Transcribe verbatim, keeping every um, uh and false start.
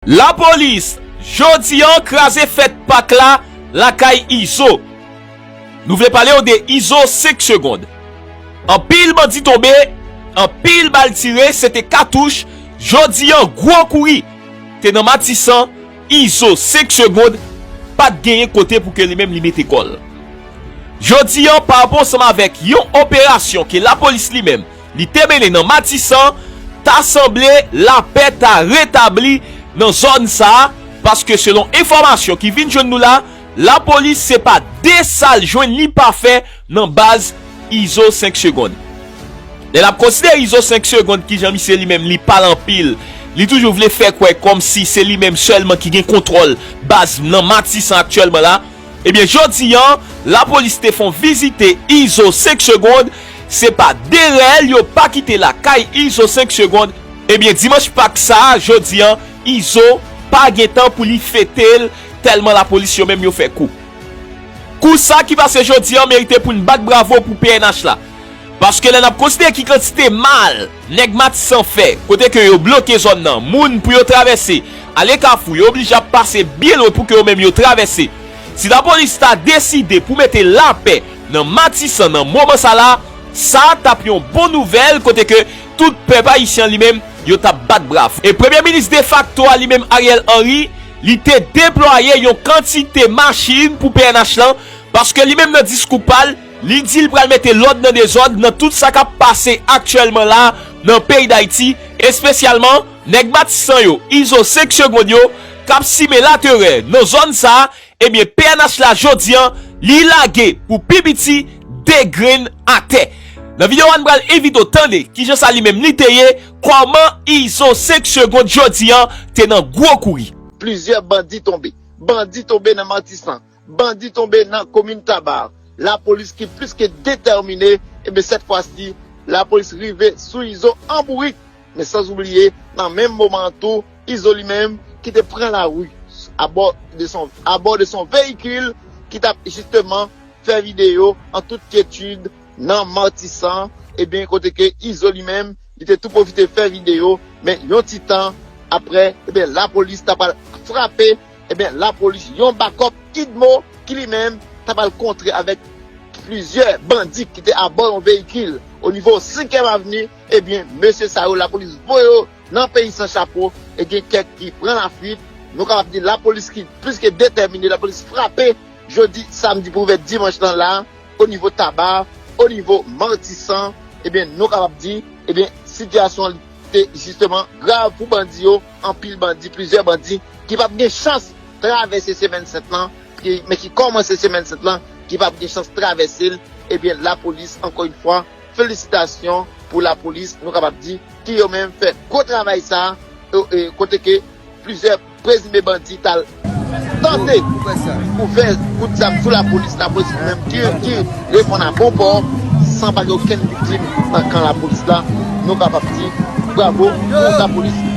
Lapolis, jodi an, kraze fèt Pak la lakay Izo. Nou vle pale w de Izo senk Segonn. Anpil bandi tonbe, anpil bal tire, se te katouch. Jodi an, gwo kouri te nan Matisan, Izo senk Segonn pa t genyen kote pou ke li menm li mete kò l. Jodi an, pa rapò ansanm avèk yon operasyon ke lapolis li menm li te mennen nan Matisan, ta sanble lapè ta retabli nan zòn sa a, paske selon enfòmasyon ki vin jwenn nou la, lapolis se pa de sa l jwenn li pa fè nan baz Izo senk Segonn. Lè n ap konsidere Izo senk Segonn, kijan misye li menm li pale anpil, li toujou vle fè kwè kòmsi se li menm sèlman ki gen kontwòl baz nan Matisan aktyèlman la, ebyen, jodi an, lapolis te fè yon vizite Izo senk Segonn, se pa de rèl yo pa kite lakay Izo senk Segonn. Ebyen, dimanch Pak sa a, jodi an, Izo pa gen tan pou li fete l, tèlman lapolis yo menm yo fè kou. Kou sa ki pase jodi an merite pou n bat bravo pou P N H la. Paske lè n ap konsidere ki kantite mal nèg Matisan fè, kote ke yo bloke zòn nan, moun pou yo travèse, ale Kafou, yo oblije ap pase byen lwen pou ke yo menm yo travèse. Si lapolis ta deside pou mete lapè nan Matisan nan moman sa la, sa t ap yon bon nouvèl kote ke tout pèp ayisyen li menm yo t ap bat bravo. E premye minis defakto a li menm, Ariel Henry, li te deplwaye yon kantite machin pou P N H lan, paske li menm nan diskou pa l, li di l pral mete lòd nan dezòd nan tout sa k ap pase aktyèlman la nan peyi Dayiti, espesyalman nèg Matisan yo, Izo senk Segonn yo, k ap simen laterè nan zòn sa a. Ebyen, P N H la jodi an, li lage pou pi piti de grenn atè. Nan videyo a, n pral envite w tande kijan sa li menm li te ye, kòman Izo senk Segonn jodi an te nan gwo kouri. Plizyè bandi tonbe. Bandi tonbe nan Matisan. Bandi tonbe nan komin Taba. Lapolis ki plis ke detèmine, ebyen, sèt fwa si, lapolis rive sou Izo an bourik. Men san oubliye, nan menm moman an tou, Izo li menm ki te pran lari abò de son, abò de son veyikil ki t ap jisteman fè videyo an tout kyetid nan Matisan, ebyen, kote ke Izo li menm, li te tou pwofite fè videyo, men yon ti tan aprè, ebyen, lapolis ta pral frape, ebyen, lapolis, yon bakòp Idmo ki li menm ta pral kontre avèk plizyè bandi ki te abò yon veyikil o nivo senkyèm Avni, ebyen, mesye sa yo, lapolis voye yo nan peyi san chapo, e gen kèk ki pran lafwit. Nou kapab di lapolis ki plis ke detèmine, lapolis frape jodi samdi pou ouvè dimanch lan la, o nivo Taba, o nivo Matisan, ebyen, nou kapab di, ebyen, sitiyasyon an te jisteman grav pou bandi yo, anpil bandi, plizyè bandi ki p ap gen chans travèse Semèn Sent lan, ki, men ki kòmanse Semèn Sent lan, ki p ap gen chans travèse l, ebyen, lapolis, ankò yon fwa, felisitasyon pou lapolis, nou kapab di, ki yo menm fè gwo travay sa a, e, e, kote ke plizyè prezime bandi t al tante ouvè kout zam sou lapolis, lapolis li menm ki, ki reponn a bon pò, san pa gen okenn viktim nan kan lapolis la. Nou kapab di bravo pou lapolis